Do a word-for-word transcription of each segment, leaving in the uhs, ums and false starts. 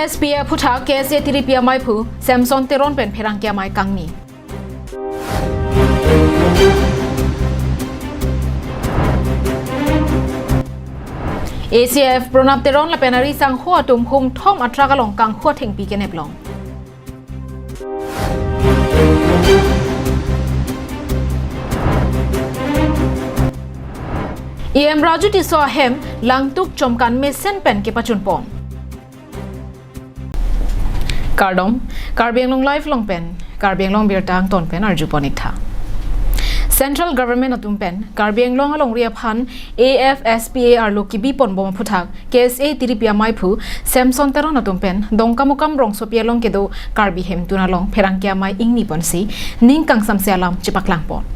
S P A aphuthak K S A tiripi amaiphu Samson Teron pen pherangke amei kangni. A C F Pranab Teron lapen ari sangho atum hum thom atrak along kanghu athengpi kenep long. E M Raju Tisso ahem langtuk chomkan mesen pen kepachunpon. Kardom, Karbi Anglong Live along pen, Karbi Anglong birta angton pen arjupon ik tha. Central Government atum pen Karbi Anglong alongri aphan A F S P A arlo kibipon bom aphuthak K S A tiripi amaiphu Samson Teron atum pen Dongkamukam rongsopi along kedo Karbi Hemtun along pherangke amei ingniponsi ning kangsamse alam chepaklangpon.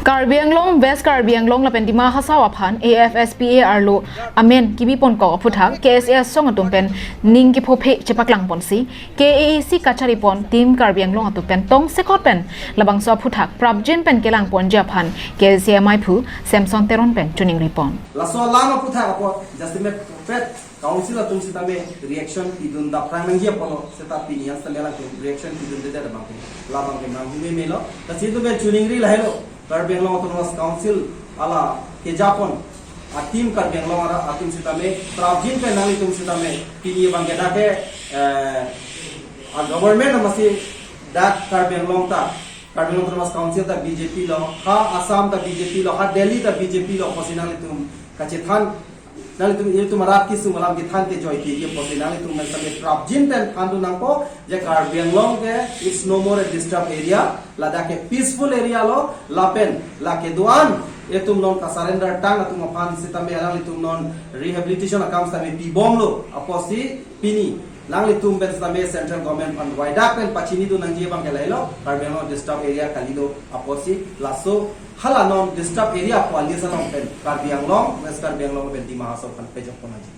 Karbi Anglong, West Karbi Anglong lapen Dima Hasao aphan A F S P A arlo amen kibiponkok aphuthak K S A asong atum pen ning kiphophe chepaklangponsi K A A C kacharipon Team Karbi Anglong atum pen tongsekot pen labangso aphuthak prapjin pen kelangponji aphan K S A amaiphu Samson Teron pen choningripon. Laso alam aphuthak apot jasemet pet Council atum sitame reaction pidun dapprang nangji apotlo seta pini an sitame alangtum reaction pidundedet abang ke labang ke nanghume melo. Lasi itum pen choningri lahelo, Karbi Anglong Autonomous Council ala kejapon a Team Karbi Anglong ara atum sitame prapjin pen nanglitum sitame pini abang ke dak ke, eh, a government amatsi dak Karbi Anglong ta, Karbi Anglong Autonomous Council ta B J P lo, ha Assam ta B J P lo, ha Delhi ta B J P lo, pusi nanglitum kachethan, nanglitum ilitum arat kesung alam kethan kejoi ke, pusi nanglitum pen sitame prapjin pen thandun nangpo, je Karbi Anglong ke it's no more a disturbed area, ladak ke peaceful area lo, lapen lake do-an itum non kasurrender tang atum aphan sitame alanglitum non rehabilitation akam sitame pibomlo, apotsi pini nanglitum pen sitame Central Government aphan waidak pen pachinidun nangji abang ke lahelo, Karbi Anglong disturbed area kalilo, apotsi laso hala non disturbed area pu a list along pen Karbi Anglong, West Karbi Anglong pen Dima Hasao aphan pejokpon nangji.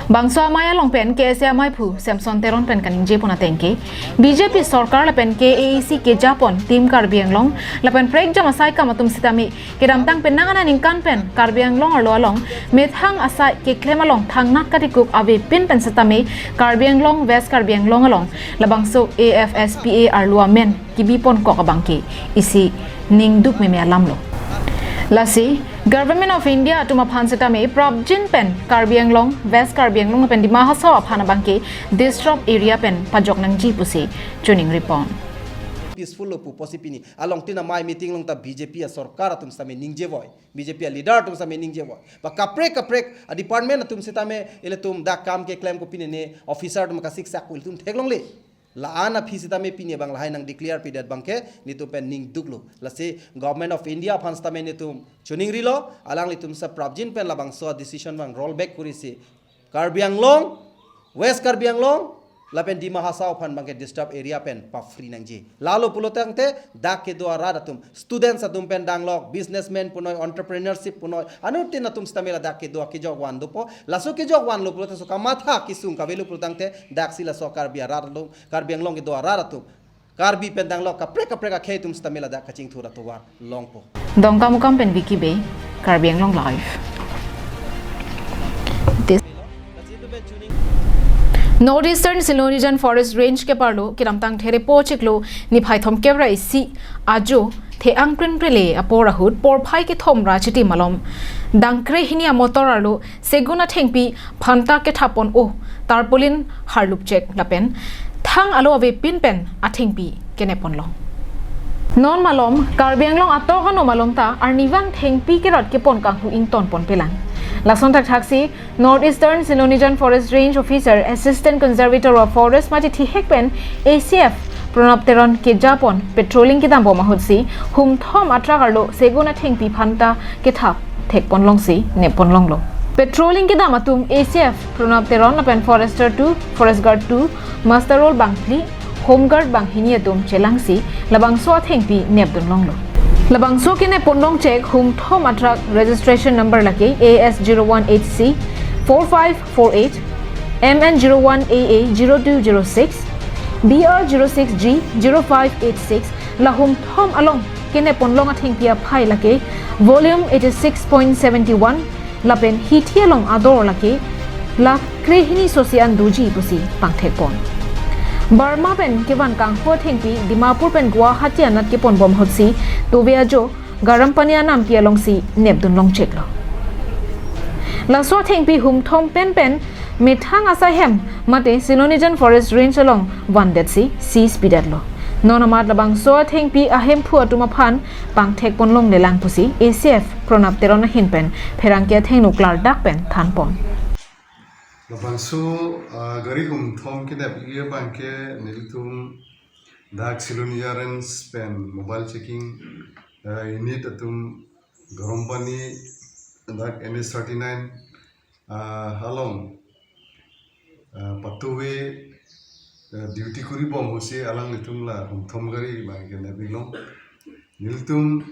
Bangso amei along pen K S A amaiphu Samson Teron pen kaningjepon ateng ke B J P sorkar lapen K A A C kejapon Team Karbi Anglong lapen prekjam asai kam atum sitame kedamtang penang aningkan pen Karbi Anglong arlo along methang asai keklem along thangnat katikup avepin pen sitame Karbi Anglong, West Karbi Anglong along labangso A F S P A arlo amen kibiponkok abang ke isi ningduk meme alamlo. Lasi Government of India atum aphan sitame prapjin pen Karbi Anglong, West Karbi Anglong pen Dima Hasao aphan abang ke disturbed area pen pajok nangji pusi choningripon. Peaceful lo pu pusi pini along tin amei meeting along ta B J P asorkar atum sitame ningjevoi, B J P aleader atum sitame ningjevoi. Ba kaprek kaprek a department atum sitame ilitum dak kam keklem kopine ne officer atum kasiksak ilitum theklongle. La-an aphi sitame pini abang lahai nang declare pidet abang ke netum pen ningduklo. Lasi Government of India aphan sitame netum choningrilo, alanglitum sa prapjin pen labangso decision abang roll back kurisi Karbi Anglong, West Karbi Anglong lapen Dima Hasao aphan abang ke disturbed area pen pa-free nangji. Lalo pulotangte dak kedo arat atum, students atum pen danglok, businessman punoi, entrepreneurship punoi, anuttin atum sitame ladak kedo kejok van dopo. Laso kejok vanlo pulote so kamatha kesung kavelo pulotangte daksi laso Karbi arat atum, Karbi Anglong kedo arat atum, Karbi pen danglok kaprek kaprek akhei atum sitame ladak kachingthur atovar longpo. Dongkamukam pen Vicky Bey, Karbi Anglong Live. This North Eastern Silonijan Forest Range keparlo kedamtang Therepo chiklo niphai thomkep ra isi ajo the-ang prinprele apor ahut porphai kethom ra chiti malom dangkre hini amotor arlo segun athengpi phanta kethapon o tarpaulin harlupchek lapen thang alo avepin pen athengpi kenepon long. Non malom Karbi Anglong atok ano malom ta arnivang thengpi kerot kepon kanghu ingtonpon pelang. Lason thakthaksi North Eastern Silonijan Forest Range Officer, Assistant Conservator of Forest mati thihek pen A C F Pranab Teron kejapon patrolling kedambom ahutsi hum thom atrak arlo segun athengpi phanta kethap thekpon longsi nepon longlo. Patrolling kedam atum A C F Pranab Teron lapen Forester two, Forest Guard two, Muster Roll bangphli, Home Guard banghini atum chelangsi labangso athengpi nepdun longlo. Labangso kenepon longchek hum thom atrak registration number lake A S zero one H C four five four eight, M N zero one A A zero two zero six, B R zero six G zero five eight six, lahum thom along kenepon long athengpi aphai lake volume eighty six point seventy one, lapen hithi along ador lake lakh krehini sosi an doji pusi pangthekpon. Burma pen kevan kanghu athengpi Dimapur pen Guwahati anat keponbom ahutsi tove ajo garam pani anampi alongsi nepdun longcheklo. Laso athengpi humthom penpen methang asai hem mate Silonijan Forest Range along vandetsi seize pidetlo. Non amat labangso athengpi ahemphu atum aphan pangthekpon longlelang pusi A C F Pranab Teron ahin pen pherangke athengno klardak pen thanpon. Labangso, ah, gari humthom kenep-i abangke nelitum dak Silonijan Range pen mobile checking, ah, unit atum garam pani dak N H thirty-nine, ah, along, ah, patove, ah, duty koribom ahutsi alanglitum la humthom gari abangke nep-iklong. Nelitum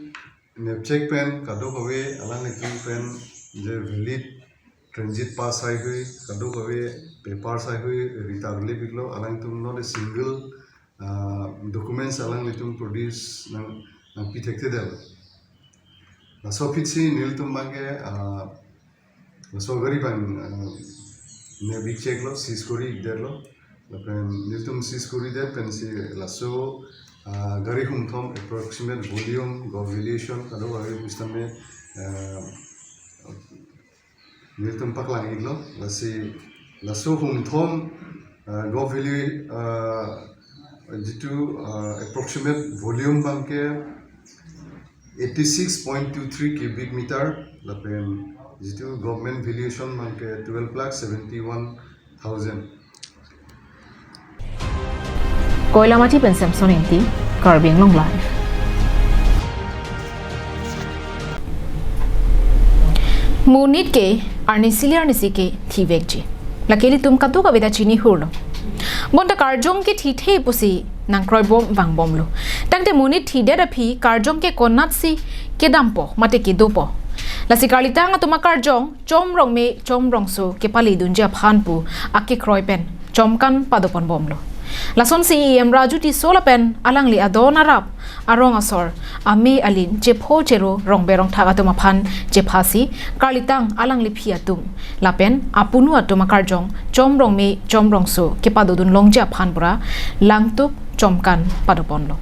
nepchek pen kadokave alanglitum pen je valid transit pass haihui, kadokave papers haihui rita rule biklo, alanglitum not a single, ah, documents alanglitum produce nang, nangpi thekthedetlo. Laso apotsi nelitum abangke, ah, laso gari abang, ah, nep-i cheklo, seize kori-ikdetlo. Lapen nelitum seize koridet pensi laso, ah, gari humthom approximate volume, gov valuation, kadokave pusitame, ah, nelitum paklang-iklo, lasi laso humthom, ah, gov value, ah, jitu, ah, approximate volume abangke eighty six point two three cubic meter, lapen jitu government valuation abangke twelve lakh seventy one thousand. Koilamati pen Samson Ingti, Karbi Anglong Live. Monit ke arnisi le arnisi ke thivekji. Lake ilitum kadokave ta chini hurlo. Bonta karjong ke thithe pusi nangkroibom vangbomlo. Tangte monit thidet aphi karjong ke konatsi kedampo mate kedopo. Lasi karlitang atum akarjong Chomrongme Chomrongso kepaledunji aphan pu akekroi pen chomkan padoponbomlo. Lasonsi E M Raju Tisso lapen alangli adon arap arong asor ame alin chepho chero rongbe rongthak atum aphan chephasi karlitang alangliphi atum lapen apunu atum akarjong Chomrongme Chomrongso kepadodun longji aphan pura langtuk chomkan padoponlo.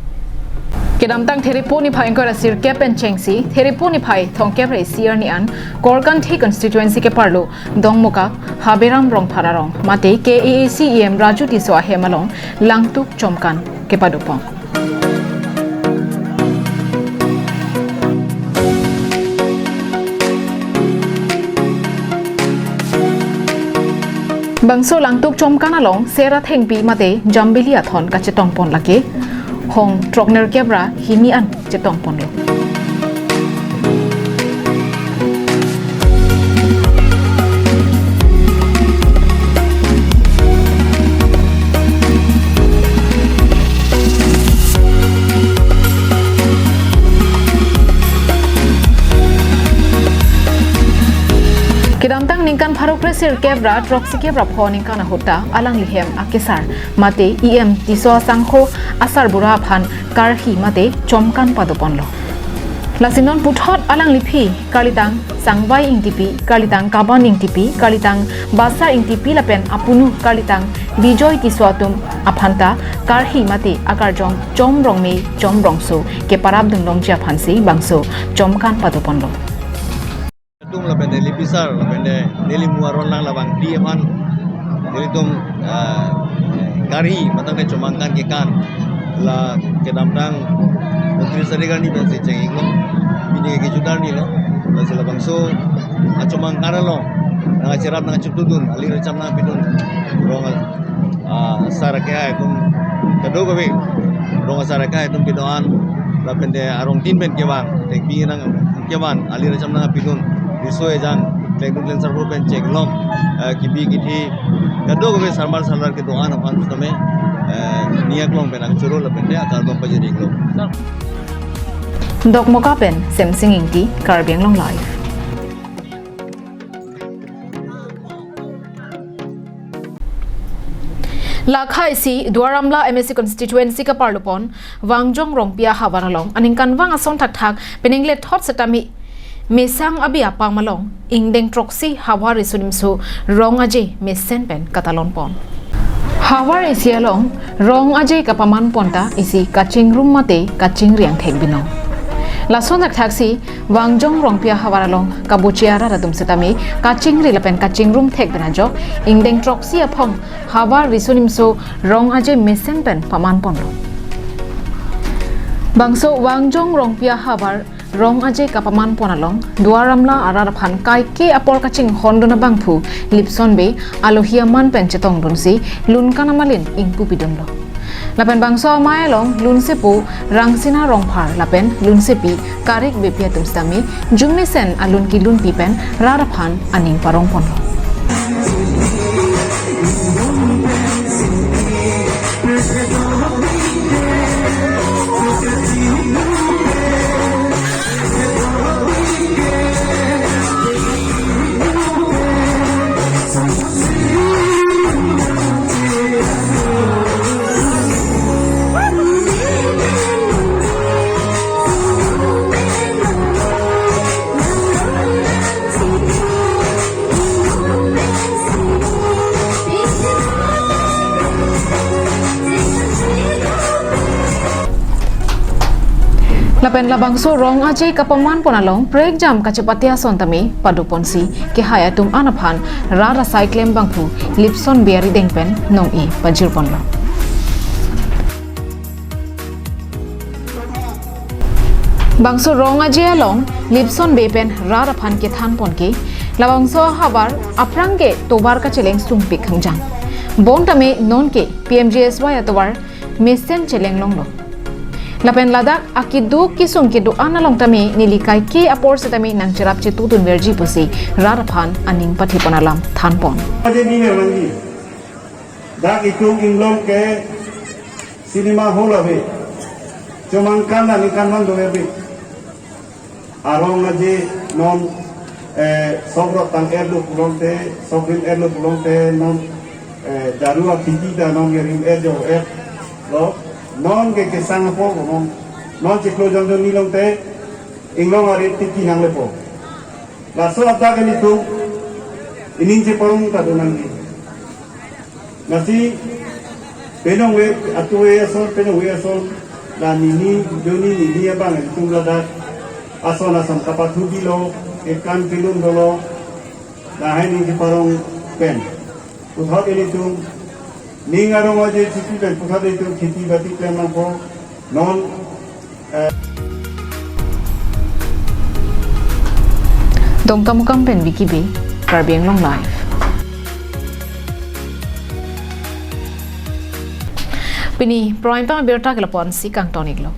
Kedamtang Theripo niphai ingkoi ra sirkep pen chengsi Theripo niphai thomkep ra isi arni an Korkanthi constituency keparlo Dongmukak Haberam Rongphar arong mate K A A C E M Raju Tisso ahem along langtuk chomkan kepadopon. Bangso langtuk chomkan along sera thengpi mate jambili athon kachetongpon lake hong throknerkep ra hini an chetongponlo. Kedamtang ningkan pharo kre sirkep ra throksikep ra pho ningkan ahut ta alangli hem akesar mate E M Tisso asangho asarbura aphan karhi mate chomkan padoponlo. Lasi non puthot alangliphi karlitang Sangvai Ingtipi, karlitang Kaban Ingtipi, karlitang Basa Ingtipi lapen apunu karlitang Bijoy Tisso atum aphanta karhi mate akarjong Chomrongme Chomrongso keparapdun longji aphansi bangso chomkan padoponlo. Tum lapen de Lipisar lapen de neli mu aron lang labang di aphan nelitum, ah, karhi matang de chomangkan kekan la kedamtang untris tarik arni pensi cheng-iklo, pini ke kejutar nilo, lasi labangso achomangkan along nangkacherap nangkachiptudun, ali recham nangpidun, rong, ah, asar akehai atum kadokave, rong asar akehai atum kedo-an lapen de arongtin pen kevang, thengpi nang kevan, ali recham nangpidun, riso ejang, klengdun klengsarpo pen chek-lok, eh, kebi kethe kadokave sarmar sarlar kedo-an aphan sitame, eh, niak long pen angchoro lapen de akardom pajir-iklo. Dokmoka pen Semsing Ingti, Karbi Anglong Live. Lakha isi Duar Amla M A C constituency keparlopon Wangjong Rongpi ahavar along aningkanvang ason thakthak penang le thot setame Mesang abi apam along ingdeng throksi havar riso nimso rong aje mesen pen katalon pon. Havar isi along rong aje kapaman pon ta isi kachingrum mate kachingri angthek binong. Lason thakthaksi Wangjong Rongpi ahavar along kabuchi arat atum setame kachingri lapen kachingrum thek bin ajok ingdeng throksi aphong havar riso nimso rong aje mesen pen paman ponlo. Bangso Wangjong Rongpi ahavar rong aje kapaman pon along Duar Amla arat aphan kaike apor kachinghon dun abangphu Lipson Bey alohi aman pen chetong dunsi lun kan amalin ingpu pidunlo. Lapen bangso amei along lunsepo Rangsina Rongphar lapen lunsepi Karik Beypi atum setame jun mesen alun kelunpi pen rat aphan aning parong ponlo. Lapen labangso rong aje kapaman pon along prekjam kachepate ason tame pado ponsi kehai atum an aphan rat asai klem bangphu Lipson Bey arideng pen nong-e pajir ponlo. Bangso rong aje along Lipson Bey pen rat aphan kethan pon ke labangso ahavar aphrang ke tovar kacheleng sungpik khangjang. Bonta me non ke P M G S Y atovar mesen cheleng longlo. Lapen ladak akeduk kesung kedo-an along tame neli kaike apor setame nangcherap chetudun verji pusi rat aphan aning pathe pon alam than pon. Aje ni ne langji. Dak itum inglong ke cinema hall ave. Chomang kan la ni kan man do ave. Arong aje non, eh, sok rot tang erlo pulote, sok rim erlo pulote non, eh, daru akhiti ta non ke rim er jo er lo. Non ke kesang apo non. Non chiklo jong jong ni longte inglong arit titi nang lepo. Laso atak ilitum ining cheparong ta do nangji. Lasi penang we atu we ason, penang we ason, la nini joni nini abang ilitum ladak ason ason kapathu bilo, ekan pilun dolo, lahai ning cheparong pen. Puthot ilitum ning arong aje chipi pen puthot ilitum kheti bati klem nangpo non, eh. Dongkamukam pen Vicky Bey, Karbi Anglong Live. Pini prime time abirta ke lapu-an si kangton iklo.